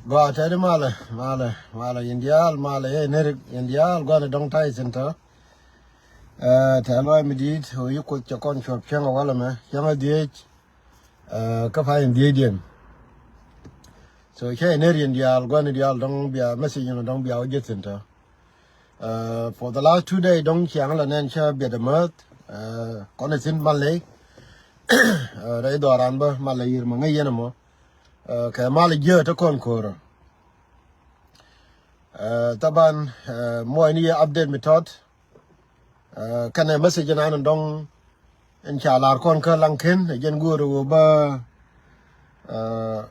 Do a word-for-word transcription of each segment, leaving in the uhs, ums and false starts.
Gɔaa tɛt i̱ malɛ, malɛ, malɛ yɛn diaal, malɛ yɛ nerik yɛn diaal, gua̱n i̱ dɔ̱ŋ ta̱y thi̱n tɔ̱. Ɛ, tɛ̈th lɔaac mi di̱i̱t ɣöö yi Kuoth cɛ kɔn cuɔ̱p cäŋ ɛ walɛ mɛ, cäŋ ɛ dhieec, ɛ, kä pa̱ny in dhieecdiɛn. So cä yɛ ner yɛn diaal, gua̱n i̱ diaal dɔ̱ŋ bia message in dɔ̱ŋ bia wä ji̱ thi̱n tɔ̱. Ɛ, for the last two day dɔ̱ŋ ciaŋ la nɛn cä biɛt ɛ määth, ɛ, kɔn ɛ thi̱n mal ley. Ɛ, rɛy dhɔran bä mal ley yir ma ŋäc yɛn ɛmɔ. Ɛ, kɛ mal jiääk te kɔn ko̱rä. Ɛ, thaban, ɛ, muɔyni yɛ update mi tɔt. Ɛ, kɛnɛ message nan dɔ̱ŋ in ca lar kɔn kä Laŋken, ɛ jɛn go̱o̱r ɣöö bä, ɛ,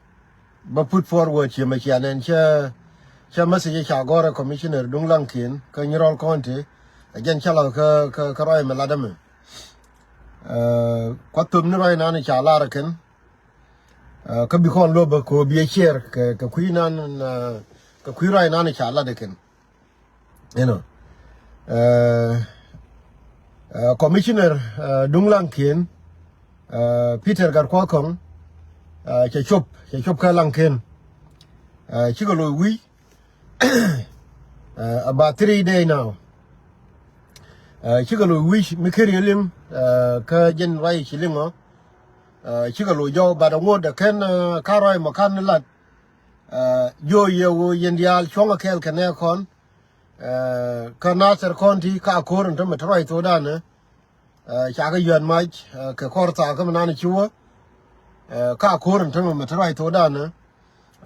bä put forward ciɛ mɛ cia nɛn cä, cä message ca gɔ̱rɛ commissioner duŋ Laŋken kä Nyirol County, ɛ jɛn cä la kä, kä, kä ruac mɛ lat ɛmɛ. Ɛ, kua thöp ni ruac nan ca lar ɛ kɛn. Ɛ, kä bi kɔn luɔp bä kɛ ɣöö bi ɛ share kɛ, kɛ kui̱ nan, ɛ, kɛ kui̱ ruac nan ca lat ɛ kɛn. You know. Ɛ, ɛ, commissioner, ɛ, duŋ Laŋken, ɛ, Peter Gatkuoth Kɔŋ, ɛ, cɛ cop, cɛ cop kä Laŋken. Ɛ, cikɛ loc wi̱c, ɛ, about three day now. Ɛ, cikɛ loc wi̱c mi keri liŋ, ɛ, kä jɛn ruac ci liŋ ɔ. Ɛ, cikɛ loc jɔw, but ɛ ŋot ɛ kɛn, ɛ, ka ruac mɔ kan lat. Ɛ, jiö yɛ ɣöö yɛn diaal cuɔ̱ŋ ɛ kɛɛl kɛ nɛɛkɔn. Ɛ, kä Nasir County ka ko̱r in tämɛ te ruac thokdan ɛ. Ɛ, ca kɛ yuɛn mac, ɛ, kɛ kɔr thaak kä mi nan ci wä. Ɛ, ka ko̱r in tämɛ mɛ te ruac thokdan ɛ.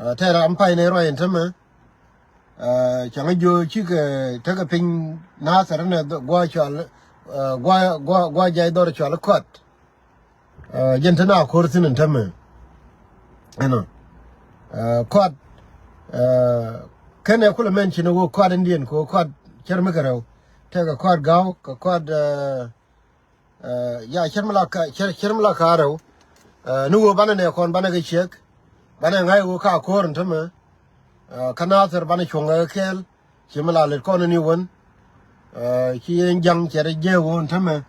Ɛ, tɛɛr ram pay nɛ ruac in tämɛ. Ɛ, ca ŋä jiö cikɛ tekɛ piny Nasir inɛ gua̱ cual, ɛ, gua̱, gua̱, gua̱ jay dhɔr cual i̱ Kɔat. Ɛ, jɛn te na ko̱r thi̱n in tämɛ. Ɛnɔ. Ɛ, Kɔat, ɛ, kɛnɛ kulɛ mɛn ci ni wä Kɔat Indian kɛ wä Kɔat cär mi kɛ rɛw. Tɛkɛ Kɔat Ga̱w, kɛ Kɔat, ɛ, ɛ, ya cär mi la ka, cär, cär mi la ka rɛw. Ɛ, ni wä banɛ nɛ kɔn banɛ kɛ ciek. Banɛ ŋa̱c wä ka ko̱r in tämɛ. Ɛ, kä Nasir banɛ cuɔ̱ŋ kɛ kɛɛl. Ci mi la lät kɔn ni wän. Ɛ, ci yen ja̱ŋ cɛ rɛ jiɛ wun tämɛ.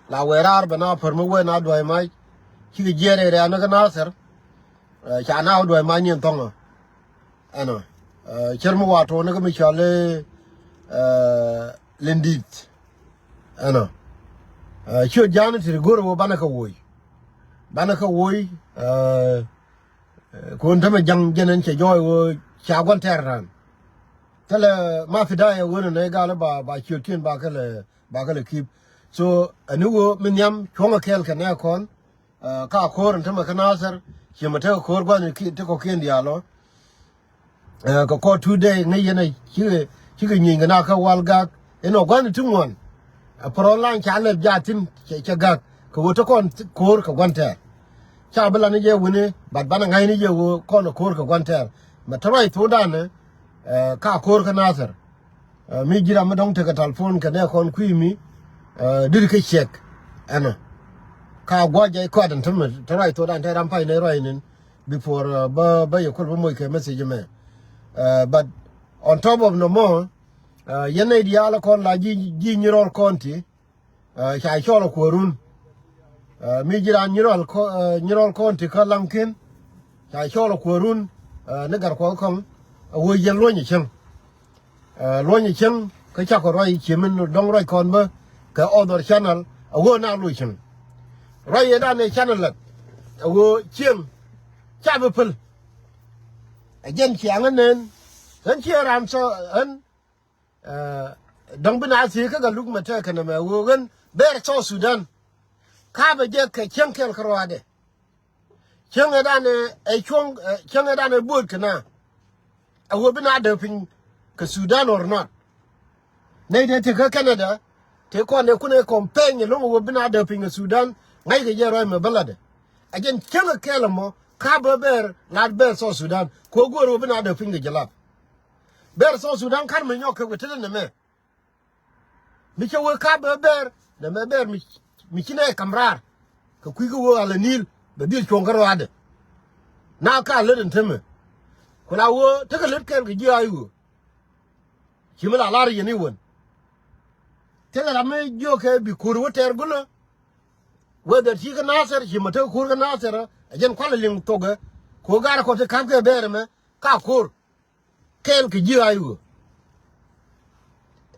La wee raar bɛ na pär mi wee na dua̱c mac. Cikɛ jiɛ rɛ rɛ anä kä Nasir. Ɛ, ca na wä dua̱c mac ni ɛn thɔŋä. Ɛnɔ. Ɛ, cär mi wa tuɔɔk ni kä mi cɔal i̱, ɛ, Lindith. Ɛnɔ. Ɛ, ciö ja̱a̱n ti go̱r wä banɛ kɛ woc. Banɛ kɛ woc. Ɛ, ɛ, kun tämɛ ja̱ŋ jɛn ɛn cɛ jɔɔc wä ca gua̱n tɛɛr raan. Thilɛ ma fi dayɛ wen nɛ gal ba, ba ciötkiɛn ba kɛ lɛ, ba kɛ lɛ kip. So, ani wä mi nhiam cuɔ̱ŋ a kɛɛl kɛ nɛ kɔn, ɛ, ka ko̱r in tämɛ kä Nasir, ci mɛ tekɛ ko̱r gua̱n in ki, ti kɔ̱kiɛn diaal ɔ. Ɛ, kɛ kɔr two day ŋäc yɛn a cikɛ, cikɛ nyieeny kɛ na kä Wal Gak. Inɔ gua̱n in ti ŋuan. Ɛ pärɔl lan ca lɛp jathin, cɛ, cɛ gak. Kɛ wä te kɔn ko̱r kɛ gua̱n tɛɛr. Ca bi lan ni jɛ wini, but banɛ ŋa̱cni jɛ wä kɔn ko̱r kɛ gua̱n tɛɛr. Mɛ te ruac thokdan ɛ, ɛ, ka ko̱r kä Nasir. Ɛ, mi ji̱ ram mi dɔ̱ŋ tekɛ telephone kɛ nɛ kɔn kui̱ mi, ɛ, diri kɛ ciɛk. Ɛnɔ. Ka gua̱c jɛ Kɔat in tämɛ, te ruac thokdan te ram pay nɛ ruac nin. Before, ɛ, bä, bä yɛ kul bä moc kɛ message mɛ. Ɛ, but on top of no more, ɛ, yɛn nɛy diaal kɔn la ji̱, ji̱ Nyirol County. Ɛ, ca cɔl ɛ kuäärun. Ɛ, mi ji̱ raan Nyirol Kɔ-, ɛ, Nyirol County kä Laŋken. Ca cɔl ɛ kuäärun, ɛ, ni Gatkuɔth Kɔŋ. Ɛ, wee yɛn luɔ̱ny ɛ cäŋ. Ɛ, luɔ̱ny ɛ cäŋ, kä cakɔ ruac ci min dɔ̱ŋ ruac kɔn bä, kɛ other channel, ɛ wee na luɔ̱c cäŋ. Ruac yɛ dan ɛ channel lät, ɛ wee cieŋ, ca bi päl. Ɛ jɛn ciaŋ ɛ nɛn, ɣän ciɛ raan sɔ, ɣän Ɛ, dɔ̱ŋ bi na thiec kä Galuk mɛ tɛkɛ nɛmɛ ɣöö ɣän ber South Sudan. Ka̱pɛ jɛ kɛ cieŋ kɛl kä ruaadɛ. Cieŋ ɛ danɛ ɛ cuɔ̱ŋ, ɛ, cieŋ ɛ danɛ buɔ̱ɔ̱t kɛ na. Ɛ ɣöö bi na däk piny kɛ Sudan or not. Nɛy tëë te kä Canada, tëë kɔn ɛ kun ɛ campaign ɛlɔ̱ŋ ɛ ɣöö bi na däk piny kɛ Sudan, ŋa̱ckɛ jɛ ruac mɛ bä latdɛ. Ɛ jɛn cieŋ ɛ kɛl ɛmɔ, ka̱pɛ ber lat ber South Sudan. Kɛ ɣöö guɔ̱ɔ̱r ɣöö bi na däk piny kɛ jɛ lap. Ber South Sudan ka̱r mi nyɔk kɛ wä tetdä nɛmɛ. Mi cɛ wee ka̱p bɛ bɛɛr, nɛmɛ bɛɛr mi, mi ci nɛ kam raar. Kɛ kui̱ kä wee alɛ Nil, bɛ dhil cuɔ̱ŋ kä ruaadɛ. Na ka lät ɛn temɛ. Ku la wee, tekɛ lät kɛn kɛ ji̱ ay wee. Ci mi la lar yɛn i̱ wän. Thilɛ ram mi jiökɛ bi ko̱r wä tɛɛr gulä. Wee dhɛr ci kä Nathɛr, ci mɛ tek ko̱r kä Nathɛr, ɛ jɛn kualɛ liŋ thokɛ. Ko̱r garɛ kɔ ti ka̱p kɛ bɛɛr ɛmɛ, ka ko̱r. kɛɛl kɛ ji̱ ay ɣöö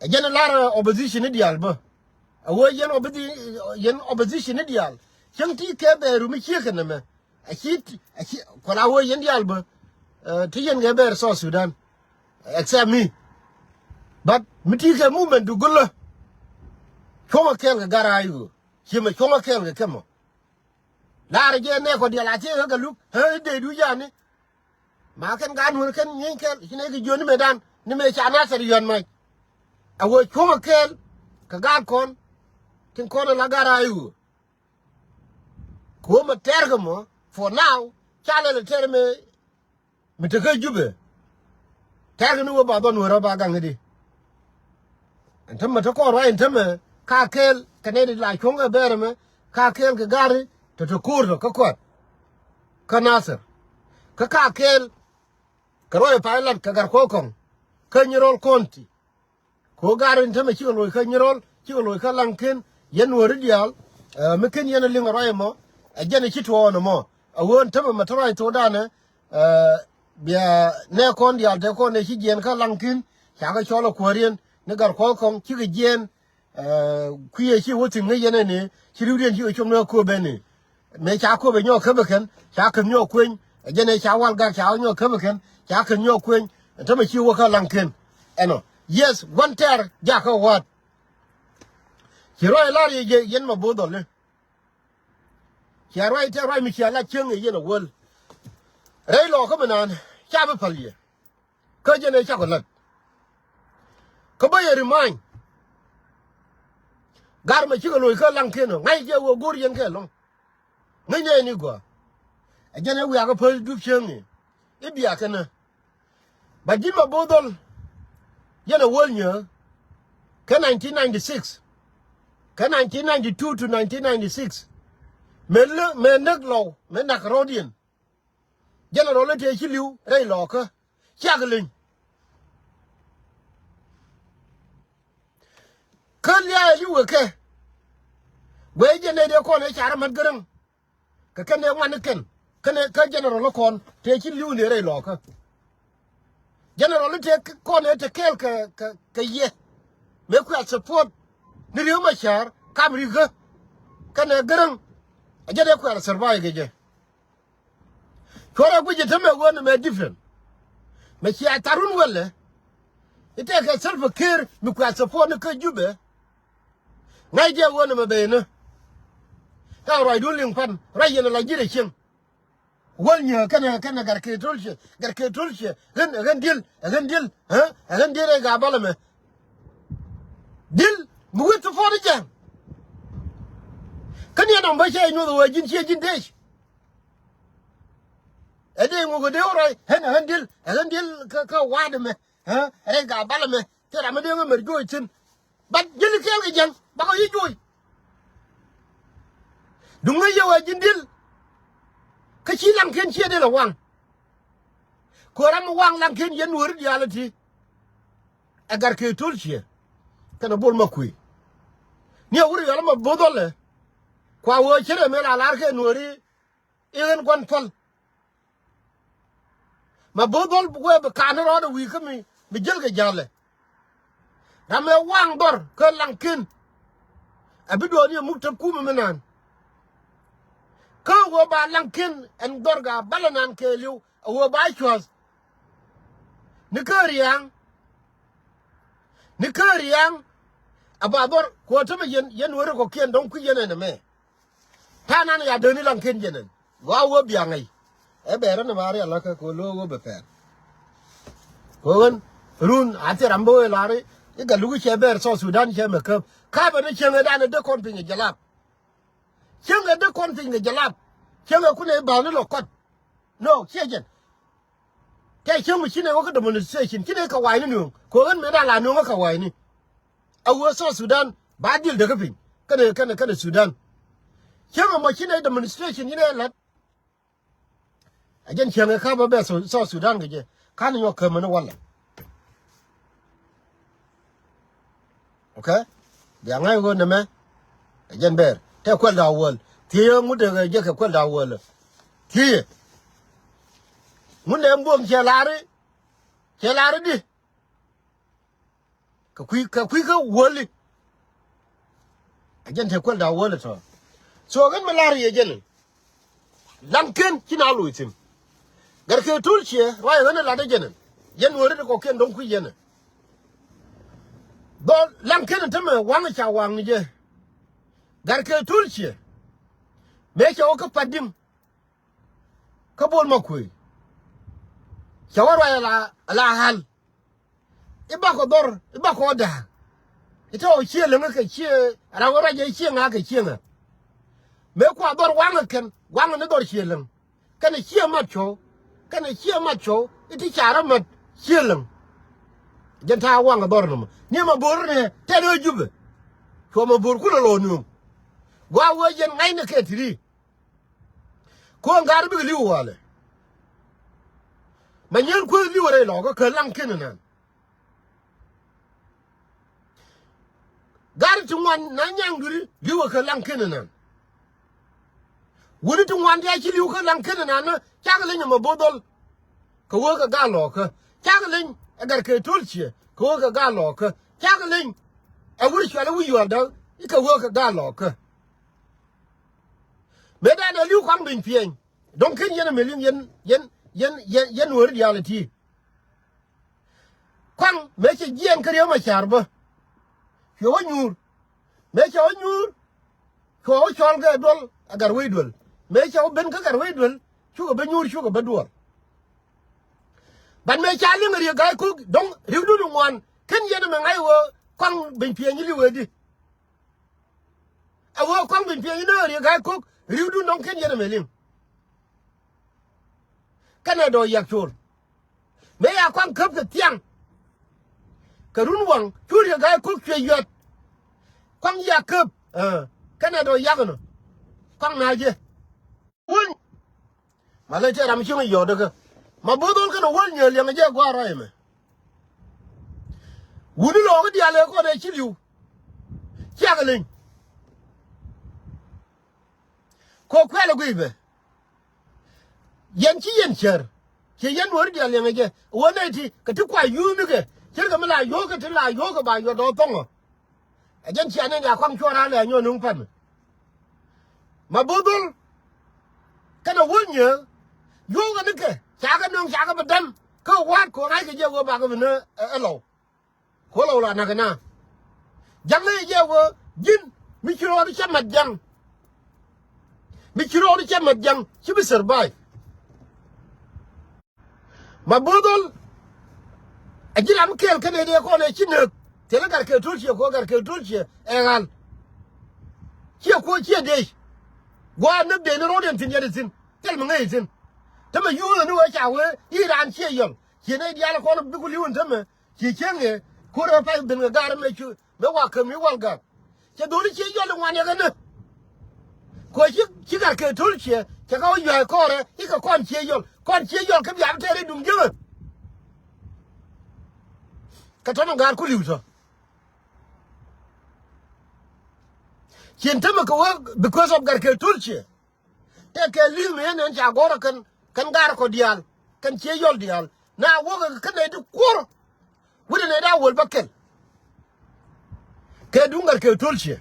ɛ jɛn lar opposition ni diaal bä. A ɣöö yɛn opposi- yɛn opposition ni diaal cäŋ ti kɛ bɛɛru mi ciek kɛ nɛmɛ. A ci a ci kual a ɣöö yɛn diaal bä ti yɛn kɛ bɛɛr South Sudan, except me. But mi ti kɛ movement du gulä cuɔ̱ŋ a kɛɛl kɛ gar ay ɣöö ci mɛ cuɔ̱ŋ a kɛɛl kɛ kɛ mɔ. Laarɛ jɛ nɛɛkɔ dial a thiek ɣä kɛ luk ɣä i̱ dee du jani. Ma kɛn gaat nuɔ̱r kɛn nyieeny kɛɛl ci nɛy kɛ jiön ni mëëdan ni mëë ca Nasir yuan mac. A wee cuɔ̱ŋ a kɛɛl kɛ gaat kɔn tin kɔn a la gaat a i̱ ɣöö kɛ wee mɛ tɛɛr kɛ mɔ for now. Ca lɛl a tɛɛr mëë mi tekä Jubɛ. Tɛ̈rkɛ ni wä ba dhɔn wä rɔ ba gaŋ i̱di. Ɛn tämɛ te kɔn ruac ɛn tämɛ ka kɛɛl kɛ nɛy di la cuɔ̱ŋ kɛ bɛɛr ɛmɛ ka kɛɛl kɛ gari tɔ te ko̱o̱r tɔ kä kuat kä Nasir. Kä ka kɛɛl kɛ ruac pay lat kɛ gar kuɔk kɔŋ kä Nyirol County. Kɛ ɣöö gar in tämɛ cikɛ loc kä Nyirol cikɛ loc kä Laŋkiɛn yɛn Nuääri diaal. Mi ken yɛn a liŋ a ruac ɛmɔ ɛ jɛn a ci tuɔɔn ɛmɔ. A ɣöö ɛn tämɛ mɛ te ruac thokdan ɛ bia nɛ kɔn diaal te kɔn ɛ ci jiɛɛn kä Laŋkiɛn. Ca kɛ cɔl a kuääriɛn ni gar kuɔth kɔŋ cikɛ jiɛɛn. Kui̱ ɛ ci wä thi̱n ŋäc yɛn ɛn ɛ ci riwdiɛn cikɛ com ni ɛ kööp ɛn ɛ. Mëë ca köpɛ nyɔk käpɛ kɛn ca käth nyɔk kueny. Ɛ jɛn ɛ ca wal gak ca wä nyɔk käpɛ kɛn ca käth nyɔk kueny. Ɛ tämɛ ci wä kä Laŋkiɛn. Ɛnɔ yes gua̱n tɛɛr jakä wa̱a̱t. Ci ruac lar yɛ yɛn mɛ bo̱o̱th dhɔli. Cia ruac tɛɛr ruac mi cia lat cieŋ yɛ yɛn a wäl. Rɛy lɔɔkä mi naan ca bi päl yɛ. Kä jɛn ɛ cakɔ lät kä bä yɛ remind. Gar mɛ cikɛ loc kä Laŋkiɛn ɔ ŋa̱c jɛ wä go̱r yɛn kɛ lɔ̱ŋ. Ŋäcnɛ ni gɔaa. Ɛ jɛn ɛ wiakä päl dup cieŋni i̱ bia kɛnä. Ba ji̱n mɛ bo̱o̱th dhɔl yɛn ɛ wäl nyääk. Kä nineteen ninety-six kä nineteen ninety-two to nineteen ninety-six. Mëë lä mëë näk lɔw mëë nak rɔ̱diɛn. General i̱ tëë ci li̱w rɛy lɔɔkä ciak li̱ny. Kä lia̱a̱ li̱w kɛ kɛ guɛy jɛ nɛy dee kɔn ëë car ɛ mät Gäräŋ. Kɛ kɛn ëë ŋuan ni kɛn kɛn ëë kä general ɛ kɔn tëë ci li̱w ni rɛy lɔɔkä. General i̱ tëë kɔn ëë te kɛɛl kɛ kɛ kɛ yɛ mëë kuɛth support ni Riek Machar kam rikä. Kɛn ëë Gäräŋ ɛ jɛ dee kuɛth survive kɛ jɛ. Cuɔrɛ guic ɛ tämɛ ɣöö nɛmɛ different. Mɛ cia tharun wälɛ i̱ tɛkɛ Salva Kiir mi kuɛ support ni kä Jubɛ. Ŋa̱c jɛ ɣöö nɛmɛ ben ni. Ka ruacdun liŋ pan ruac yɛn ala ji̱t ɛ cieŋ. Wäl nyääk kɛnɛ kɛnɛ Gat Kɛy Tolciɛ Gat Kɛy Tolciɛ ɣän ɛ ɣän di̱l ɛ ɣän di̱l ɛ ɣän di̱l rɛy Gabalɛ mɛ. Di̱l mi wi̱i̱ support i̱ jɛn. Kä ni ɛnɔm bä cɛ nyuɔth ɣöö ji̱n ciɛ ji̱n dec. Ɛ dee ŋuk ɛ dee wä ruac ɣän ɛ ɣän di̱l ɛ ɣän di̱l kä kä wa̱a̱t ɛmɛ. Ɛ rɛy Gabalɛ mɛ thil ram mi dee ŋä mɛr juɔc thi̱n. Bat ji̱n kɛɛl kɛ ji̱n bakɔ yi̱ juɔc. Duŋ ŋäc yɛ wee ji̱n di̱l. Kä ci Laŋkiɛn ciɛ di̱l ɛ waŋ. Kɛ ram mi waŋ Laŋkiɛn yɛn Nuääri diaal ɛ ti. Ɛ Gat Kɛy Tolciɛ kɛnɛ Bol Makuëë. Ni ɛ wur yɔl ɛmɔ bo̱o̱th dhɔlɛ. Kua wee cärɛ mëë la la̱r kɛ Nuääri i̱ ɣän gua̱n päl. Ma bo̱o̱th dhɔl wee bi ka̱n rɔɔdɛ wi̱i̱ kä mi mi jäl kɛ ja̱lɛ. Ram ëë waŋ dhɔr kä Laŋkiɛn. Ɛ bi duɔɔni ɛ muk te kumɛ mi naan. Kä ɣöö ba Laŋkiɛn ɛn dhɔr Gabalɛ naan kɛɛliw ɛ ɣöö ba cua̱th. Ni kä ria̱a̱ŋ ni kä ria̱a̱ŋ. Ɛ ba dhɔr kuɔ̱ɔ̱t tämɛ yɛn yɛn weri kɔ̱kiɛn dɔ̱ŋ kui̱ yɛn ɛn ɛmɛ. Ta̱a̱ nan ya döni Laŋkiɛn jɛn ɛn gɔaa wä biaŋ ɛ. Ɛ bɛɛr ɛn ɛ ba rial ɛ kä kɛ lo̱o̱ wä bɛ pɛr. Kɛ ɣän run a thil ram bä wee la̱r i̱ Gat Luk i̱ cɛ bɛɛr South Sudan cɛ mɛ käp. Ka̱pɛ ni cieŋ ëëdan ɛ dee kɔn piny ɛ jɛ lap. Cieŋ ɛ dee kɔn piny kɛ jɛ lap. Cieŋ ɛ kun ɛ ba̱a̱ni lɔ kɔt. No ciɛ jɛn. Tɛ cieŋ mi ci nɛ wä kä demonstration ci nɛ kɛ wa̱i̱ni nuɔ̱ŋ kɛ ɣän mëëdan la nuɔ̱ŋ kä wa̱i̱ni. A wee South Sudan ba dhil däkä piny kɛnɛ kɛnɛ kɛnɛ Sudan. Cäŋ ɛmɔ ci nɛ demonstration ci nɛ la̱t. A jɛn cäŋ ɛ ka̱p ɛ bɛ South Sudan kɛ jɛ ka̱n nyɔk kämäni walɛ. Okay. Bia ŋa̱c ɣöö nɛmɛ ɛ jɛn bɛɛr tɛ kuɛl da̱a̱ wäl. Thiee ŋut ɛ jɛ kɛ kuɛl da̱a̱ wäl. Thiee ŋut nɛ buɔ̱m cɛ la̱ri. Tëë lar i̱di. Kɛ kui̱, kɛ kui̱ kä wäli. A jɛn te kuäl da̱a̱ wäli tɔ̱. So ɣän mi lar yɛ jɛn. Laŋ ken ci na loc thi̱n. Gat kɛ tul ciɛ ruac ɣän lat jɛn. Jɛn weri ti kɔkiɛn do̱ŋ kui̱ yɛn. Dhɔ laŋ ken tämɛ waŋ ca waŋ ni jɛ. Gat kɛ tul ciɛ. Mëë cɛ wä kä pat di̱ŋ. Kä Bol Makuëë. Cɛ wä ruac ala, ala hal. I̱ bakɔ dhɔr, i̱ bakɔ da̱a̱k. I̱ tɔ̱ ciëë läŋä kɛ ciëë, ala wä ruac ɛ ciëë ŋa̱ kɛ ciëë ŋa̱. Mëë kua dhɔr waŋä kɛn, waŋä ni dhɔr ciëë läŋ. Kɛnɛ ciëë mat cuɔ̱w, kɛnɛ ciëë mat cuɔ̱w, i̱ ti carä mat ciëë läŋ. Jɛn ta̱a̱ waŋä dhɔr nɔmɔ. Ni ma bo̱r ni tɛn ɣä Jubɛ. Cuɔ ma bo̱r kulɛ lɔ nuɔ̱ŋ. Gua wee jɛn ŋa̱cnɛ kɛ ti̱ri. Kuɔ̱n ga̱r bikɛ li̱w walɛ. Ma nyieen kueth li̱w rɛy lɔkä kä laŋ ken nan. Ga̱r ti ŋuan na nyaŋ duri li̱w kɛ laŋ ken nan. Wuni ti ŋuan ti a ci li̱w kä laŋ ken nan cak leny ɛmɛ bo̱ dhɔl. Kɛ wee kɛ ga̱r lɔkä cak leny ɛ gat kɛ to̱l ciɛ kɛ wee kɛ ga̱r lɔkä cak leny. Ɛ wur cual ɛ wi̱c yual däk i̱ kɛ wee kɛ ga̱r lɔkä. Mëë dan ɛ li̱w kɔaŋ beny piɛny. Dɔ̱ŋ ken yɛn ɛmɛ liŋ yɛn, yɛn, yɛn, yɛn nuɔ̱ɔ̱ri diaal ɛ ti. Kɔaŋ mëë cɛ jiɛɛn kä Riek Macar bä. Cuɛ wä nyuur. Mëë cɛ wä nyuur. Cuɛ wä cɔl kɛ duɔl a gat wec duel. Mëë cɛ wä ben kä gat wec duel. Cukɛ bä nyuur cukɛ bä duɔl. Bat mëë ca liŋ ɛ Riek Ga̱a̱c Kok dɔ̱ŋ ri̱wdun ŋuan ken yɛn ɛmɛ ŋa̱c wä kɔaŋ beny piɛny li̱w ɛ di. A wee kɔaŋ bin piɛny inä Riek Ga̱a̱c Kok ri̱wdun nɔŋ ken yɛn ɛmɛ liŋ. Kɛnɛ dɔɔ yak col. Mëë ya kɔaŋ käp kɛ thiaŋ. Kɛ run waŋ cu Riek Ga̱a̱c Kok cuɛ yuɛt. Kɔaŋ yak käp. Ɛ, kɛnɛ dɔɔ yak ɛnɔ. Kɔaŋ na jɛ. Wun. Ma lɛ tëë ram cieŋ yɔɔt däkä. Ma bo̱o̱th ɣɔl kɛn ɛ wäl nyɛ liɛŋ jɛ gua̱a̱r rɔy ɛmɛ. Wuni lɔɔk i̱ diaal ëë kɔn ëë ci li̱w. Ciakɛ leny. Kɛ kuɛl ɛ guiy bɛ. Yɛn ci yɛn cär. Ciɛ yɛn nuɔ̱ɔ̱ri diaal liɛŋ jɛ. Wä nɛy ti kɛ ti kua yuuth nikɛ. Ce̱tkɛ mi la yuɔ̱ɔ̱kɛ ti la yuɔ̱ɔ̱kɛ ba yuɔ̱t dɔɔk thɔ̱ŋɔ. Ɛ jɛn cia nɛn ya kɔaŋ cuɔr alɛ anyɔɔ nuŋ pan. Ma bo̱o̱th dhol. Kɛnɛ wä nyieeŋ. Yuɔ̱ɔ̱k kɛ nikɛ. Ca kɛ nuŋ ca kɛ bi däm. Kä wa̱a̱t kɔn ŋa̱ckɛ jɛ wee bakɛ bi ni ɛ, ɛ lɔw. Kɛ wä lɔw la näk kɛ na. Ja̱ŋ ni jɛ wee ji̱n. Mi ci rɔɔd cɛ mat ja̱ŋ. Mi ci rɔɔd cɛ mat ja̱ŋ. Ci bi survive. Ma bo̱o̱th dhol. A ji̱ ram kɛɛl kä nɛy dee kɔn ɛ ci nääk. Thilɛ gat kɛ to̱l ciɛ kuɔ gat kɛ to̱l ciɛ ɛ ɣal. Ciɛ kuɔ ciɛ dee. Gua̱a̱ näk dee ni ro̱o̱diɛn thi̱n yɛn thi̱n. Thil mi ŋäc thi̱n. Tämɛ yuuth ni wee ca wee i̱ raan ciɛ yɔl. Ciɛ nɛy diaal kɔn bik ku li̱w in tämɛ. Ci cieŋ ɛ ko̱r ɛ pay ben kɛ ga̱r mɛ cu mɛ wa käm i̱ wal ga̱r. Cɛ dho̱ri ciɛ yɔl i̱ ŋuan yɛ kɛ nä. Kɔ ci ci gat kɛ to̱l ciɛ cɛ kɛ wä yua̱a̱c kɔrɛ i̱ kɛ kɔn ciɛ yɔl kɔn ciɛ yɔl kä bia bi tɛɛr i̱ duŋ jiäŋä. Kɛ tɔ̱mɛ ga̱r ku li̱w tɔ. Cien tämɛ kɛ wä because of gat kɛ to̱l ciɛ. Tɛkɛ li̱th mi ɣän ɣän ca gɔ̱rä kɛn kɛn ga̱r kɔ diaal kɛn ciɛ yɔl diaal na wäkɛ kɛn nɛy ti kuɔr. Wi̱cdɛ nɛy da̱a̱ wäl bä kɛl. Kɛ duŋ gat kɛ to̱l ciɛ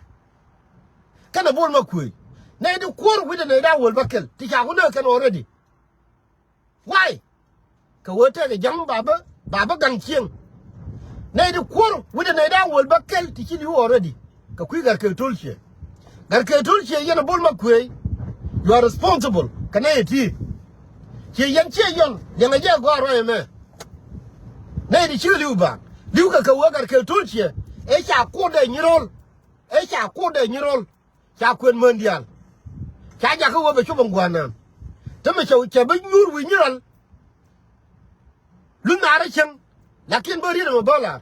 kɛn ɛ bo̱l ma kuëëc nɛy ti kuɔr wi̱cdɛ nɛy da̱a̱ wäl bä kɛl ti ca ku nääk kɛn already. Why? Kɛ wee tɛkɛ ja̱ŋ babä babä gaŋ cieŋ. Nɛy ti kuɔr wi̱cdɛ nɛy da̱a̱ wäl bä kɛl ti ci li̱w already. Kɛ kui̱ gat kɛ to̱l ciɛ. Gat kɛ to̱l ciɛ yɛn a bo̱l ma kuëëc. You are responsible kɛ nɛy ti. Ciɛ yɛn ciɛ yɔl liɛŋɛ jɛ gɔaa ruac ɛmɛ. Nɛy ti cikɛ li̱w baaŋ li̱w kɛ kɛ wee gat kɛ to̱l ciɛ. Ëë ca kuɔt dɛ nyirɔl. Ëë ca kuɔt dɛ nyirɔl. Ca kuën män diaal. Ca jakä wä bɛ cop in gua̱a̱r naan. Te mi cɛ cɛ bä nyuur wi̱i̱ nyirɔl. Luth naar ɛ cieŋ. Lakin bä riet ɛmɛ bä lar.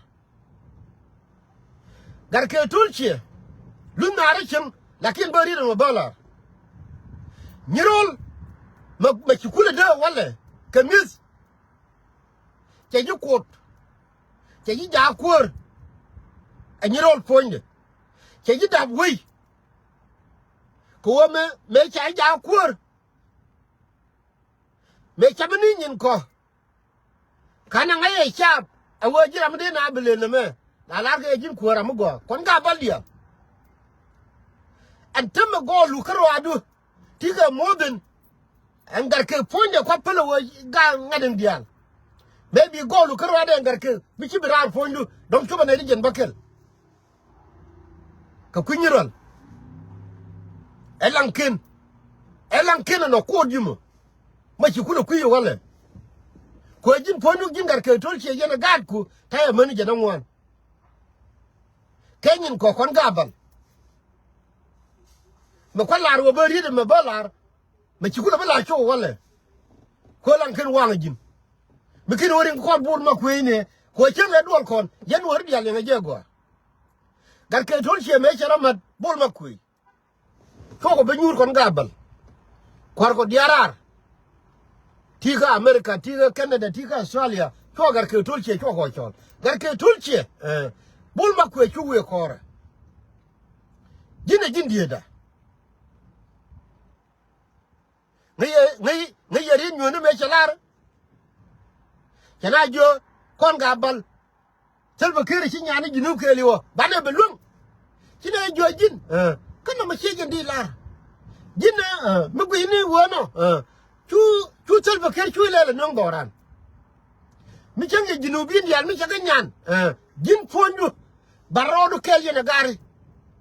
Gat kɛ to̱l ciɛ. Luth naar ɛ cieŋ. Lakin bä riet ɛmɛ bä lar. Nyirɔl. Mɛ mɛ ci kulɛ dee walɛ kɛ mi̱th. Cɛ ji̱ kuɔt. Cɛ ji̱ jaak kuäär. Ɛ nyirɔl puɔ̱nydɛ. Cɛ ji̱ dap wei. Kɛ ɣöö mëë mëë ca ji̱ jaak kuäär. Mëë ca bi ni nyin kɔ. Ka̱n a ŋäc ɛ caap ɛ wee ji̱ ram mi dee na bi lël nɛmɛ. La lar kɛ ji̱n kuäär ram mi gɔaa kɔn Gabal diaal. Ɛn täämɛ gɔɔlu kä ruaadu. Ti kɛ more than ɛn Gatke puɔ̱nydɛ kua̱ päl ɛ wee Gaa Ŋa̱t in diaal. Maybe gɔɔlu kä ruaadu ɛn Gatke bi ci bi raar puɔ̱nydu dɔ̱ŋ cupɛ nɛy ti jiɛn bä kɛl. Kɛ kui̱ nyi rual. Ɛ Laŋken. Ɛ Laŋken ɛnɔ kuɔt ji̱ mɔ. Ma ci kulɛ kui̱ walɛ. Kuɛ ji̱n puɔ̱nydu ji̱n Gatke Tolciɛ yɛn ɛ gaatku ta̱yɛ mäni jɛn ɛ ŋuan. Kɛ nyin kɔ kɔn Gabal. Mɛ kua̱ lar wä bä riet mɛ bä lar. Mɛ ci kulɛ bä lar cok walɛ. Kuɛ Laŋken waŋ ji̱n. Mi kin wä riŋ kɔn Bol Makuëëc nɛ kuɛ cäŋ ɛ duɔl kɔn yɛn wä ri diaal yɛn ɛ jɛ gɔaa. Gatke Tolciɛ mëë cɛ rɔ mat Bol Makuëëc. Cuɔkɔ bi nyuur kɔn Gabal. Kua̱r kɔ diaal raar. Ti kä America, ti kä Canada, ti kä Australia. Cuɔk Gatke Tolciɛ cuɔkɔ cɔl. Gatke Tolciɛ. Ɛ, Bol Makuëëc cu wëë kɔrɛ. Ji̱n ɛ ji̱n diëëda. Ŋäc yɛ, ŋäc, ŋäc yɛ riet nyuɔ̱ni mëë cɛ lar. Cɛ na jiö kɔn Gabal. Salva Kiir ci nyan ni Junub kɛɛliw ɔ banɛ bi luäŋ. Ci nɛ jiö ji̱n. Kä nɔmɔ ciec jɛn di lar. Ji̱n ɛ mi gui̱cni wä nɔ. Cu, cu Salva Kiir cu ilɛl ɛ nöŋ dhɔran. Mi cäŋ yɛ Junubin diaal mi cɛ kɛ nyan. Ji̱n puɔ̱nydu. Ba rɔɔdu kɛɛl yɛn ɛ gari.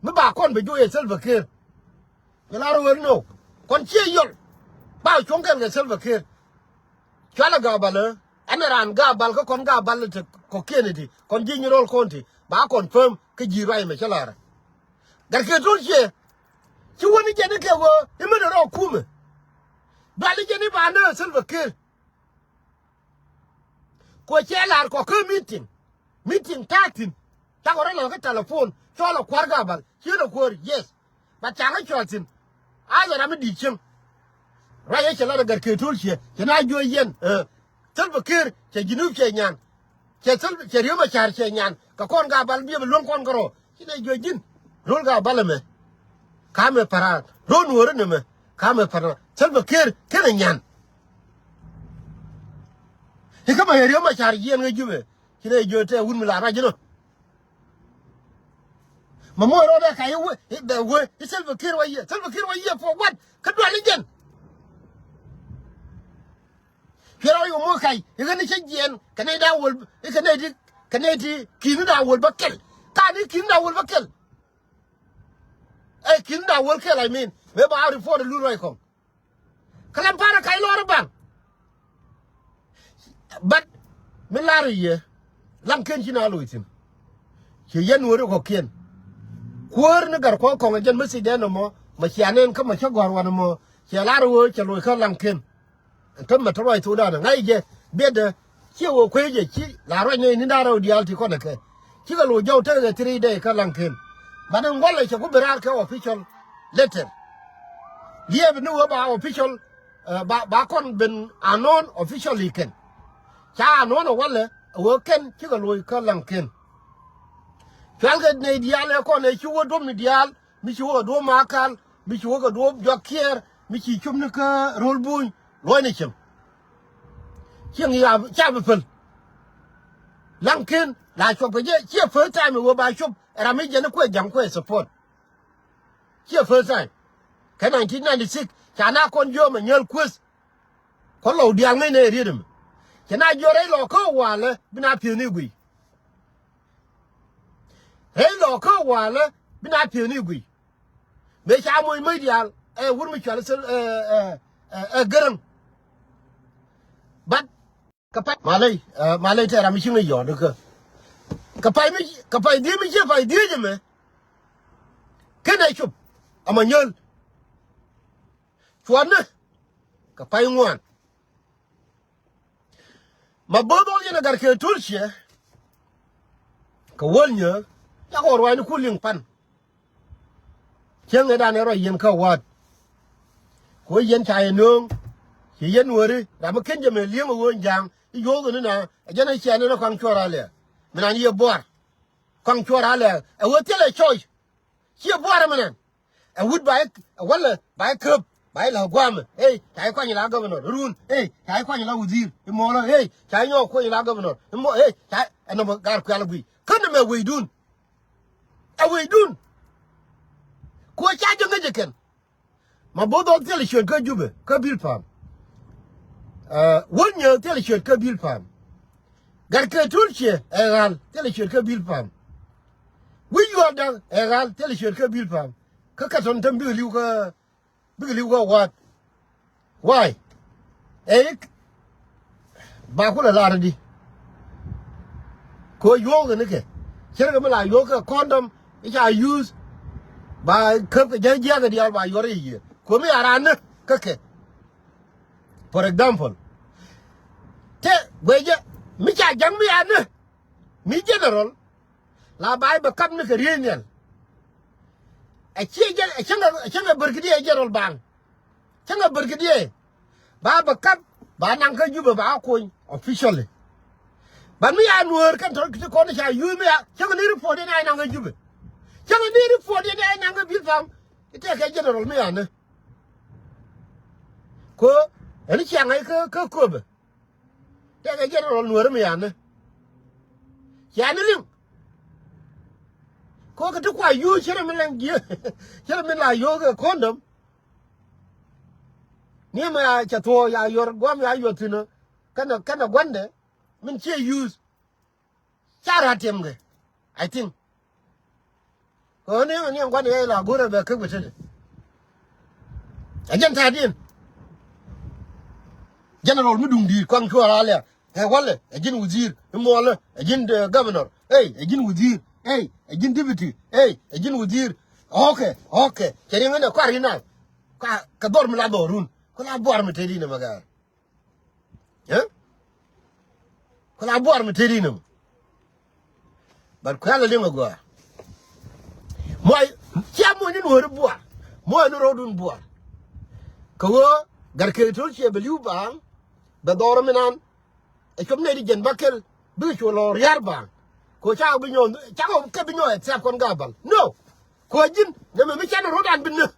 Mi ba kɔn bi juɔc yɛ Salva Kiir. Kɛ lar wee nɔ kɔn ciɛ yɔl. Ba cuɔ̱ŋ kɛn kɛ Salva Kiir. Cualɛ Gabal ɛ ɛn raan Gabal kä kɔn Gabal ɛ te kɔ̱kiɛn iti kɔn ji̱ nyi rol kɔn ti ba confirm kä ji̱ ruac mɛ cä lar. Gatke Tolciɛ. Ci wäni jɛn ikɛ wee imɛn rɔ kumɛ. Duali jɛn iba nä Salva Kiir. Kuɛ cɛ lar kɔ kä meeting. Meeting ta̱a̱ thi̱n. Cakɔ rɔ lɔ kä telephone cɔl ɛ kuäär Gabal ci lɔ kuäär yes. But ca ŋä cɔl thi̱n. A lɛ ram mi di̱i̱t cieŋ. Ruac ɛ cɛ lat ɛ Gatke Tolciɛ cɛ na jiö yɛn. Salva Kiir cɛ Junub cɛ nyan. Cɛ Salva cɛ Riek Machar cɛ nyan kɛ kɔn Gabal biɛ bi luäŋ kɔn kärɔ. Ci nɛ jiö ji̱n ro̱l Gabal ɛmɛ. Kamɛ pa̱ra̱a̱n ro̱l nuɔ̱ɔ̱ri nɛmɛ. Kamɛ pa̱ra̱a̱n Salva Kiir kenɛ nyan. Ikä ma yɛ Riek Machar yiɛn ŋä Jubɛ. Ci nɛ jiö tɛ wut mi la ruac inɔ. Ma muɔc rɔɔdɛ ka i̱ wee i̱ bɛ wee i̱ Salva Kiir wa yiëë Salva Kiir wa yiëë for what? Kä dual i̱ jɛn. Cuɛ rɔ i̱ wä muɔc kac i̱ ɣän i̱ cä jiɛɛn kɛ nɛy da̱a̱ wäl i̱ kɛ nɛy ti kɛ nɛy ti ki̱n i̱ da̱a̱ wäl bä kɛl. Ka ni ki̱n i̱ da̱a̱ wäl bä kɛl. Ɛ ki̱n i̱ da̱a̱ wäl kɛl I mean mëë ba a report i̱ lul ruac kɔŋ. Kä Lam Park kac lɔr i̱ baŋ. But mi lar i̱ yɛ Laŋken ci na loc thi̱n. Ci yɛn wä ri kɔ̱kiɛn. Kuäär ni Gatkuɔth kɔŋ ɛ jɛn mi thi̱cdɛn ɛmɔ mɛ cia nɛn kä mɛ cä gɔ̱a̱r wan ɛmɔ cɛ lar i̱ wee cɛ loc kä Laŋken. Ɛn täämɛ te ruac thokdan ɛ ŋa̱c jɛ biɛtdɛ. Ciɛ wä kuec jɛ ci la ruac nɛy ni̱n da̱ŋ rɛw diaal ti kɔn ɛ kɛ. Cikɛ loc jɔw tekɛ kɛ three day kä Laŋken. But in walɛ cɛ ku bi raar kɛ official letter. Liɛɛp ni wee ba official, eh, ba, ba kɔn ben unknown officially kɛn. Ca unknown ɛ walɛ ɛ wee kɛn cikɛ loc kä Laŋken. Cualkɛ nɛy diaal ɛ kɔn ɛ ci wä duɔ̱pni diaal. Mi ci wä kɛ duɔ̱ɔ̱p Makal, mi ci wä kɛ duɔ̱ɔ̱p Jɔak Kiɛɛr, mi ci cop ni kä Ro̱l Buny, luɔ̱c ni cieŋ. Cieŋ ya ca bi päl. Laŋken la cuɔp kɛ jɛ, ciɛ first time ɛ wee ba cop, ɛ ram mi jɛn kuɛ ja̱ŋ kuɛ support. Ciɛ first time. Kɛ nineteen ninety-six, ca na kɔn jiöm ɛ Nyäl Kueth. Kɔn lɔw diaal ŋäcnɛ ɛ riet ɛmɛ. Cɛ na jiö rɛy lɔ kä walɛ, bi na pi̱e̱ni guiy. Rɛy lɔ kä walɛ, bi na pi̱e̱ni guiy. Mëë ca moc mäc diaal ɛ wut mi cual ɛ, ɛ, ɛ, ɛ Gäräŋ. But kɛ pay maley, ɛ, maley tɛ ram mi ci ŋäc yɔɔt kä kɛ pay mi, kɛ pay dhieec mi ciɛ pay dhieec ɛmɛ. Kenɛ cop ama nyäl. Cuɔtnɛ kɛ pay ŋuan. Ma bo̱o̱th ɣɔl yɛn ɛ Gatke Tolciɛ. Kɛ wäl nyääk cakɔ ruacni ku liŋ pan. Cieŋ ëëdan ɛ ruac yɛn kä wa̱a̱t. Ku yɛn ca yɛ nööŋ ci yɛn wääri ram mi ken jɛ mɛ li̱eŋ ɛ ɣöö ja̱a̱ŋ i̱ yuɔ̱ɔ̱k ni na ɛ jɛn ɛ ciɛ ni na kɔaŋ cuɔr alɛ. Mi nan yɛ buar kɔaŋ cuɔr alɛ ɛ ɣöö thilɛ choice. Ciɛ buar ɛmɛ nɛn. Ɛ wut ba i̱ ɛ wälɛ ba i̱ käp Ca ji̱ la gua̱a̱mɛ, ey, ca ji̱ kuany la governor. Run, ey, ca ji̱ kuany la wazir. I̱ muɔlä, ey, ca ji̱ nyɔk kuany la governor. I̱ muɔ, ey, ca ji̱ ɛnɔmɔ gar kuɛl gui. Kä nɛmɛ wecdun. Ɛ wecdun. Ku ca jɛ ŋäc ɛ kɛn. Ma bo̱o̱th ɔ thilɛ ciöt kä Jubɛ kä Bilpam. Ɛ, Wä Nyääk thilɛ ciöt kä Bilpam. Gat kɛ Tulciɛ ɛ ɣal thilɛ ciöt kä Bilpam. Wi̱c Yuɔl Da̱ŋ ɛ ɣal thilɛ ciöt kä Bilpam. Kä Kɛtɔn Täm bikɛ li̱w kä, bikɛ li̱w kä wa̱a̱t. Why? Ɛ i̱ ba kulɛ lar di. Kɛ ɣöö yuɔ̱ɔ̱k kɛ ni kɛ. Cärkɛ mi la yuɔ̱ɔ̱k kɛ condom i̱ ca use. Ba käp kɛ jiäk jiäk kɛ diaal ba yuɔr i̱ yiëë. Kɛ ɣöö mi a raan ni kä kɛ. For example, te guecä mi ca ja̱ŋ mi a ni mi general. La ba i̱ bɛ kap ni kɛ riey nhial. Ɛ ciɛ jɛ, ɛ cäŋɛ, ɛ cäŋɛ brigadier general baŋ. Cäŋɛ brigadier. Ba bɛ kap, ba naŋ kä Jubɛ ba kony officially. Ba mi ya Nuäär kɛn tɔ̱ ti kɔn ca yuuth mi ya, cäŋɛ ni report in a naŋ kä Jubɛ. Cäŋɛ ni report in a naŋ kä Bilpam. I̱ tɛkɛ general mi ya ni. Ko, ɛn ciaŋ ɛ kä, kä Köpɛ. Tɛkɛ general Nuäär mi yani. Ciani liŋ. Ko kɛ ti kua yuuc cɛ rɛ mi lɛŋ jiɛ. Cɛ rɛ mi la yuɔ̱ɔ̱k kɛ condom. Ni mɛ ya cɛ thuɔɔ ya yuɔr guam ya yuɔr thi̱n. Kɛnɛ, kɛnɛ guandɛ. Min ciɛ yuuc. Ca rat tiɛm kɛ. I think. Kɛ ɣän ni, ni ɛn gua̱n yɛ la go̱rɛ bɛ käk bɛ tetdɛ. Ɛ jɛn ta̱a̱diɛn. General mi duŋ di̱i̱t kɔaŋ cuɔr a lɛ̈. Ɛ walɛ, ɛ ji̱n wazir. I̱ muɔlä, ɛ ji̱n, eh, governor. Ey, ɛ ji̱n wazir. Ey, ɛ ji̱n deputy. Ey, ɛ ji̱n wazir. Okay, okay. Cɛ riɛŋ ɛn ɛ kɔaar i̱ na. Ka, kɛ dhɔr mi la dhɔrun. Ku la buar mi tetdi ni mɛ gɛɛr. Ɛ? Ku la buar mi tetdi ni mɛ. But kuɛl a liŋ a gɔaa. Muɔy, cia muɔy ni Nuäär buar. Muɔy ni rɔɔdun buar. Kɛ ɣöö Gat Kek Tol ciɛ bɛ li̱w baaŋ. Bɛ dhɔr mi nan. Ɛ cuɔp nɛy ti jiɛn bäkɛl. Bikɛ cuɔ lɔ ria̱r baaŋ. Kɛ ɣöö cakɔ bi nyɔɔ, cakɔ kɛ bi nyɔɔ ɛ thiap kɔn Gabal. No. Kɛ ɣöö ji̱n, nɛmɛ mi can rɔɔdan bi näk.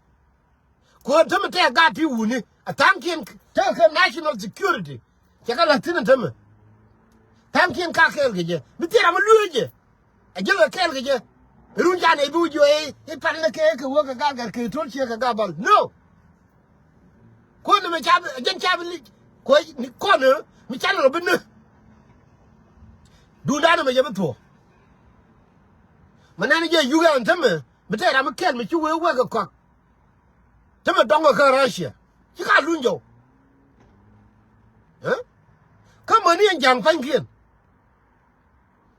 Kuäär tämɛ tɛk gaat ti wuni a tha̱a̱ŋkiɛn tekɛ kɛ national security. Cɛ kɛ la̱th thi̱n tämɛ. Tha̱a̱ŋkiɛn ka kɛɛl kɛ jɛ mi thil ram mi lueec jɛ. Ɛ jɛ kɛ kɛɛl kɛ jɛ. Run ca nɛy bi wi̱c jiɔ i̱, i̱ pan ni kɛ kɛ wä kɛ gaat Gat Kek Tol ciɛ kɛ Gabal. No. Kuäär ni mɛ ca bi, ɛ jɛn ca bi lic. Kuäär ni kɔn ɛ mi can rɔ bi ni. Duundan ni mɛ jɛ bi thuɔ̱k. Mɛ nɛn jɛ yuk ɛn tämɛ mi tɛk ram mi kɛɛl mi ci wee wek kɛ kɔak. Tämɛ dɔŋ kä Russia. Ci ka luny jɔw. Ɛ? Kä mäni ɛn ja̱ŋ pa̱nykiɛn.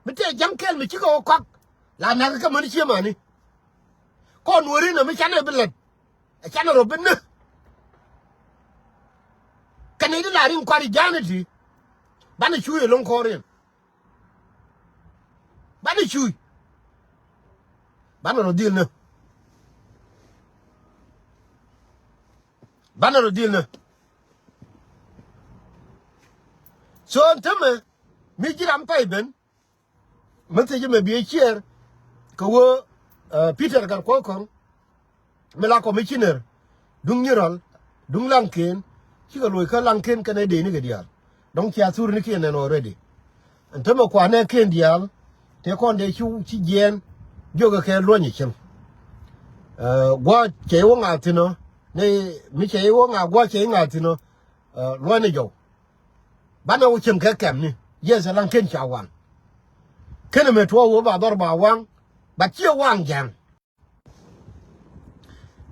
Mi tëë ja̱ŋ kɛl mi cikɛ wä kɔak. La näk kä mäni cie mani. Kɔn wä rin ɛ mi canɛ bi lät. Ɛ canɛ rɔ bi ni. Kɛn i̱ di la rin kua̱r i̱ ja̱a̱ni ti. Banɛ cuuc ɛlɔ̱ŋ kɔɔr in. Banɛ cuuc. Banɛ rɔ dhil ni. Banɛ rɔ dhil ni. So ɛn tämɛ mi ji̱ ram pay ben. Mi thiec mɛ bi ɛ ciɛɛr kɛ wee, eh, Peter Gatkuɔth Kɔŋ. Mi la commissioner duŋ Nyirɔl, duŋ Laŋken, cikɛ loc kä Laŋken kɛnɛ dee ni kɛ diaal. Dɔ̱ŋ cia thur ni kiɛ nɛn already. Ɛn tämɛ kuanɛ kiɛn diaal tëë kɔn dee ci, ci jiɛɛn jiökɛ kɛ luɔ̱ny ɛ cieŋ. Eh, guɔ cɛ i̱ wä ŋa̱a̱ thi̱n ɔ ni mi cɛ i̱ wä ŋa̱a̱ guɔ cɛ i̱ ŋa̱a̱ thi̱n ɔ, eh, luɔ̱ny ni jɔw. Banɛ wä cieŋ kɛ kɛm ni. Yes, ɛ Laŋken ca waŋ. Kenɛ mɛ tuɔɔk wä ba dhɔr ba waŋ. Ba ciɛ waŋ ja̱ŋ.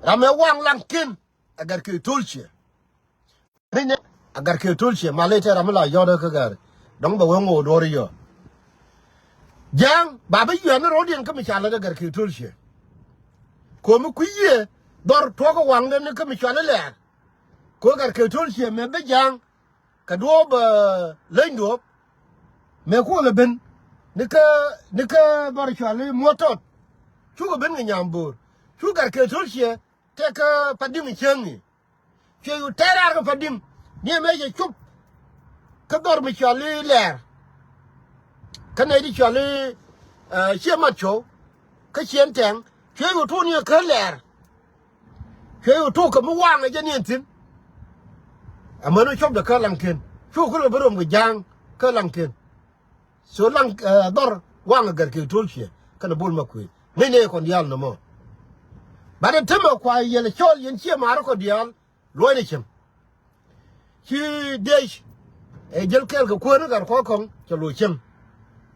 Ram ɛ waŋ Laŋken ɛ Gat Kek Tol ciɛ. Rinɛ ɛ Gat Kek Tol ciɛ ma ley tɛ ram mi la yɔt ɛ kä gari. Dɔ̱ŋ bɛ wee ŋo̱o̱k duɔ̱ɔ̱r i̱ yɔt. Ja̱a̱ŋ ba bi yuɛn ni ro̱diɛn kä mi ca lät ɛ Gat Kek Tol ciɛ. Ko̱mi kui̱ yiëë dhɔr tuɔ̱k ɛ waŋdɛ ni kä mi cɔal i̱ Lɛɛr. Ko̱ Gat Kek Tol ciɛ mɛ bi ja̱a̱ŋ. Kɛ duɔ̱ɔ̱p, eh, leny duɔ̱ɔ̱p. Mëë kuɔlɛ ben ni kä, ni kä dhɔr cɔal i̱ Muɔ̱t Tɔt. Cukɛ ben kɛ nyam bo̱o̱r. Cu Gat Kek Tol ciɛ tëë kä Padi̱ŋ cieŋni. Cuɛ yu tɛɛr raar kä Padi̱ŋ ni mëë cɛ cop kä dhɔr mi cɔal i̱ Lɛɛr. Kä nɛy ti cɔal i̱, eh, Ciɛ Mat Cuɔ̱w kä Ciɛn Tɛŋ. Cuɛ yu tuɔ̱ɔ̱ni kä Lɛɛr. Cuɛ tok kɛ mi waŋɛ jɛ niɛn thi̱n. Amäni cɔpdɛ kä Laŋkiɛn. Cu kulɛ bi rom kɛ ja̱a̱ŋ kä Laŋkiɛn. So Laŋ, eh, dhɔr waŋɛ Gɛr Kek Tol Ciɛ kɛnɛ Bol Makuëë. Ŋäcnɛ kɔn diaal nɔmɔ. Bat ɛ tämɛ kua yɛl cɔl yɛn ciɛ ma̱a̱ri kɔn diaal. Luɔ̱cnɛ cieŋ. Ci Dec, eh, jäl kɛɛl kɛ kuäär ni Gat Kɔkɔŋ cɛ lo̱c cieŋ.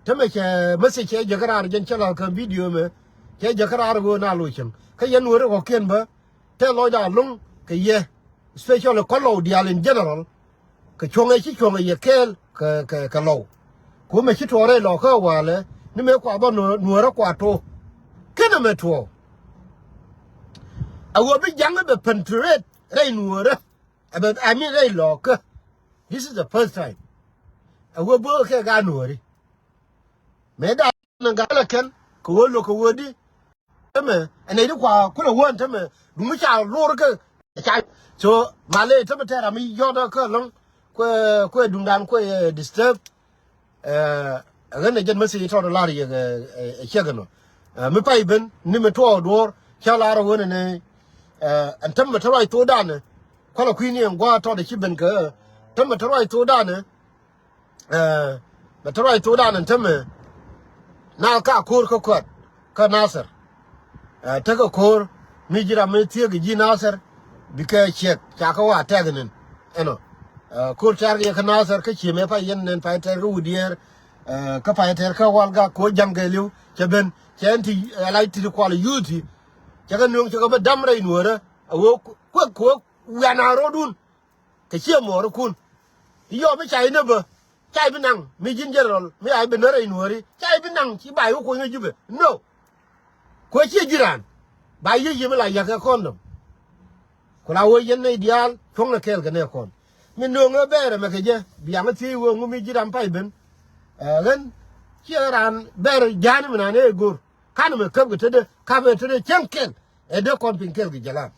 Tämɛ cɛ message cɛ jäkä raar jɛn cɛ la̱th kä video mɛ. Cɛ jäkä raar ɣöö na lo̱c cieŋ. Kä yɛn Nuääri kɔ̱kiɛn bä. Tɛ lɔcda lo̱ŋ kɛ yɛ. Especially kɔn Lɔw diaal in general. Kɛ cuɔ̱ŋɛ ci cuɔ̱ŋɛ yɛ kɛɛl kɛ, kɛ, kɛ Lɔw. Ku mɛ ci tuɔɔk rɛy Lɔw kä walɛ ni mëë kua bä Nuäär, Nuäärä kua tuɔɔk. Kenɛ mɛ tuɔɔk. A ɣöö bi ja̱ŋ bɛ penetrate rɛy Nuäärä. Ɛ bɛ, I mean, rɛy Lɔw kä. This is the first time. A ɣöö bä kɛ gaat Nuääri. Mëë da̱a̱n gat lɛ kɛn kɛ ɣöö lo̱k kɛ ɣöö di. Tämɛ ɛn nɛy di kua kulɛ wään tämɛ duŋ mi ca lor kɛ ca. So malɛ tämɛ tɛɛr ami yɔt kä lɔŋ kuɛ, kuɛ duŋdan kuɛ, eh, disturb. Eh, ɣän ɛ jɛn message tɔt lar yɛ, eh, eh, ciek ɛnɔ. Eh, mi pay ben ni mi tuɔɔk duɔ̱ɔ̱r ca lar ɣän ɛnɛ. Eh, ɛn tämɛ te ruac thokdan ɛ kualɛ kui̱ni ɛn gua̱a̱ tɔt ɛ ci ben kɛ tämɛ te ruac thokdan ɛ. Eh, bɛ te ruac thokdan ɛn tämɛ. Na ka ko̱r kä kuat kä Nathir. Eh, tekɛ ko̱r mi ji̱ ram mi thiekɛ ji̱ Nathir. Bikɛ ciɛk ca kä wa tɛk nɛn ɛnɔ. Eh, ko̱r tɛr kɛ yɛ kä Nathir kä ciemɛ pay yɛn nɛn pay tɛr kä Wudiɛɛr. Eh, kä pay tɛr kä Walgak ko̱ ja̱ŋ kɛ li̱w cɛ ben cɛ ɛn ti, eh, lac ti ti kual yuuthi. Cɛ kɛ nööŋ cɛ kɛ bä dam rɛy Nuäärä. A wee kuek kuek wiana ro̱o̱dun. Kɛ ciɛ muɔɔrikun. Yɔɔ mi ca inɛ bä ca ibi naŋ mi ji̱n general mi a ibi nä rɛy Nuääri ca ibi naŋ ci ba iwä kuɔ̱nyä Jubɛ. No. Kuɛ ciɛ ji̱ raan ba yiec yɛ mi la ya̱kɛ kɔndɔm. Ku la wee yɛn nɛy diaal cuɔ̱ŋnɛ kɛɛl kɛ nɛ kɔn. Mi nööŋ ɛ bɛɛr ɛmɛ kɛ jɛ biaŋä thiec wee ŋu mi ji̱ ram pay ben. Ɛ ɣän ciɛ raan bɛɛr ja̱a̱n mi naan ɛ go̱r. Ka̱n ɛmɛ käp kɛ tetdä ka̱p ɛ tetdä cäŋ kɛl. Ɛ dee kɔn piŋ kɛɛl kɛ jɛ lam.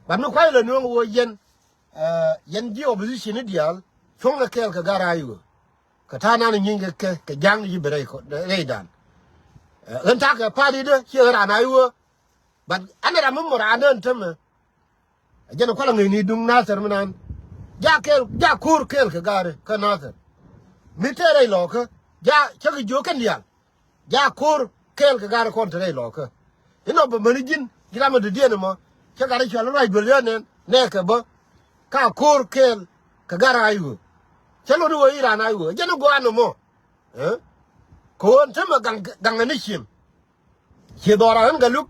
Bat mi kua̱c lɛ nööŋ wee yɛn. Ɛ, yɛn ji̱ opposition ni diaal cuɔ̱ŋ kɛ kɛɛl kɛ gat Ayuɔ. Kɛ ta̱a̱ nan nyieny kɛ kɛ kɛ ja̱a̱ŋ ni ji̱ ben rɛy kɔ rɛydan. Ɛ, ɣän ta̱a̱ kɛ party dä ciɛ ɣän raan Ayuɔ. But ɛn ram mi mɔ raan dä ɛn tämɛ. Ɛ jɛn ɛ kualɛ ŋäcni duŋ Nathir mi nan. Ja kɛɛl ja ko̱r kɛɛl kɛ gat kä Nathir. Mi tëë rɛy Lɔɔkä ja cä kɛ jiök kɛn diaal. Ja ko̱r kɛɛl kɛ gat kɔn te rɛy Lɔɔkä. Inɔ bä mäni ji̱n ji̱ ram mi dɔ̱diɛn ɛmɔ cä gat cual ruac duel yä nɛn nɛɛkɛ bä. Ka ko̱r kɛɛl kɛ gat Ayuɔ. Cä lot i̱ wä i̱ raan Ayuɔ jɛn i̱ gɔaa nɔmɔ. Ɛ? Kɛ ɣöö ɛn tämɛ gaŋ gaŋ ɛn i̱ cieŋ. Ciɛ dhɔra ɣän Galuk.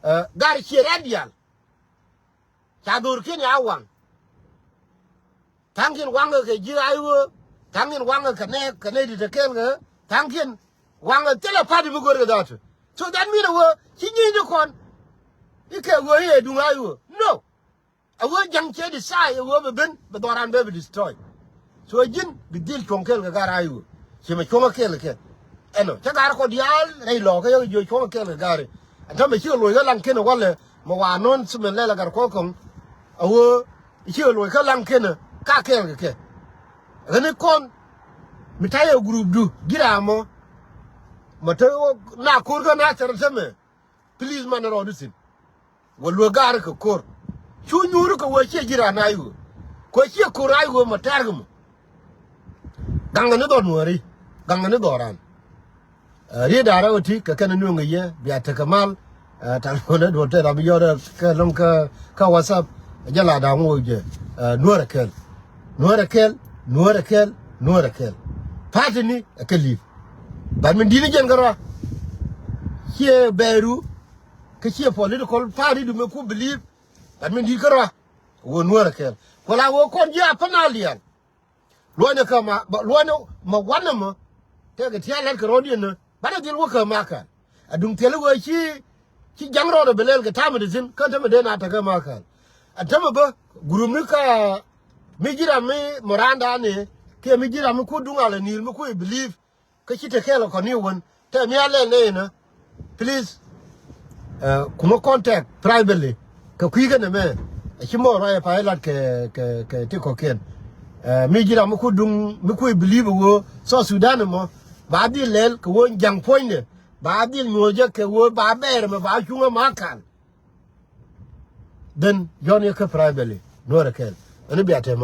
Ɛ, gat ciɛ rɛ̈t diaal. Ca dhorkiɛn ya waŋ. Tha̱a̱ŋkiɛn waŋkɛ kɛ ji̱ Ayuɔ. Tha̱a̱ŋkiɛn waŋkɛ kɛ nɛɛk kɛ nɛy ti te kɛɛl kɛ. Tha̱a̱ŋkiɛn waŋkɛ thilɛ party mi görkɛ dha̱a̱t. So that mean ɛ ɣöö ci nyiecni kɔn i̱ kɛ ɣöö i̱ ɛ duŋ Ayuɔ. No. Ɛ ɣöö ja̱ŋ cɛ decide ɛ ɣöö bɛ ben bɛ dhɔran bɛ bɛ destroy. So ji̱n bi dhil cuɔ̱ŋ kɛɛl kɛ gat Ayuɔ. Ci mɛ cuɔ̱ŋ kɛɛl kɛ. Ɛnɔ cä gat kɔ diaal rɛy Lɔɔkä yɛ jiɔ cuɔ̱ŋ kɛɛl kɛ gat. Ɛn tämɛ cikɛ loc kä Laŋkiɛn ɛ walɛ mɛ wa nɔn cimɛn lɛl ɛ gat Kɔkɔŋ. A ɣöö cikɛ loc kä Laŋkiɛn ɛ ka kɛɛl kɛ kɛ. Ɣän i̱ kɔn mi ta̱yɛ group du ji̱ ram mɔ. Mɛ te na ko̱r kä na thɛr tämɛ. Please man rɔɔdu thi̱n. Wä luäk gaari kɛ ko̱r. Cu nyuuri kɛ wä ciɛ ji̱ raan Ayuɔ. Kɛ ciɛ ko̱r Ayuɔ mɔ tɛ̈r kɛ mɔ. Gaŋkɛ ni dhɔr Nuääri. Gaŋkɛ ni dhɔr raan. Ɛ, riet da̱rä wä ti kɛ kɛn nueŋ kɛ yɛ bia tekɛ mal. Ɛ, talpon ɛ duɔl tɛt ram yɔt ɛ kɛ lo̱ŋ kä, kä WhatsApp. Ɛ jɛ la da̱ŋ wä jɛ. Ɛ, Nuäär ɛ kɛl. Nuäär ɛ kɛl. Nuäär ɛ kɛl. Nuäär ɛ kɛl. Party ni ɛ kɛ li̱p. But min di̱t ni jɛn kärɔa. Ciɛ bɛɛru. Kä ciɛ political party du mi ku believe. But min di̱t kärɔa. Wä Nuäär ɛ kɛl. Ku la wä kɔn ji̱ a panal diaal. Luɔ̱ny ni kä ma, luɔ̱ny ni ma wanɛ mɔ. Tëëkɛ tia̱a̱ lɛt kɛ rɔ̱diɛn ni. Banɛ dhil wä kä Makal. A duŋ thil wä ci, ci ja̱ŋ rɔɔdɛ bi lɛl kɛ ta̱a̱ mi ti thi̱n. Kä te mi dee na tekɛ Makal. A te mi bä, group ni kä mi ji̱ ram mi Miranda ni, kiɛ mi ji̱ ram mi ku duŋ alɛ ni̱i̱l mi ku i̱ believe. Kä ci te kɛɛl kɔn ni wän tɛ mi a lɛl nɛ inä. Please, ɛ, kumä contact privately kɛ kui̱ kɛn ɛmɛ. Ɛ ci mɔ ruac ɛ pay lat kɛ, kɛ, kɛ ti kɔ̱kiɛn. Ɛ, mi ji̱ ram mi ku duŋ mi ku i̱ believe ɛ ɣöö South Sudan ɛmɔ ba dhil lɛl kɛ ɣöö ja̱ŋ puɔ̱nydɛ ba dhil nyuɔ̱cä kɛ ɣöö ba bɛɛr ɛmɛ ba cuŋä Makal. Then yɔn yɛ kä privately nuɔrɛ kɛɛl. Ɛn bia tɛm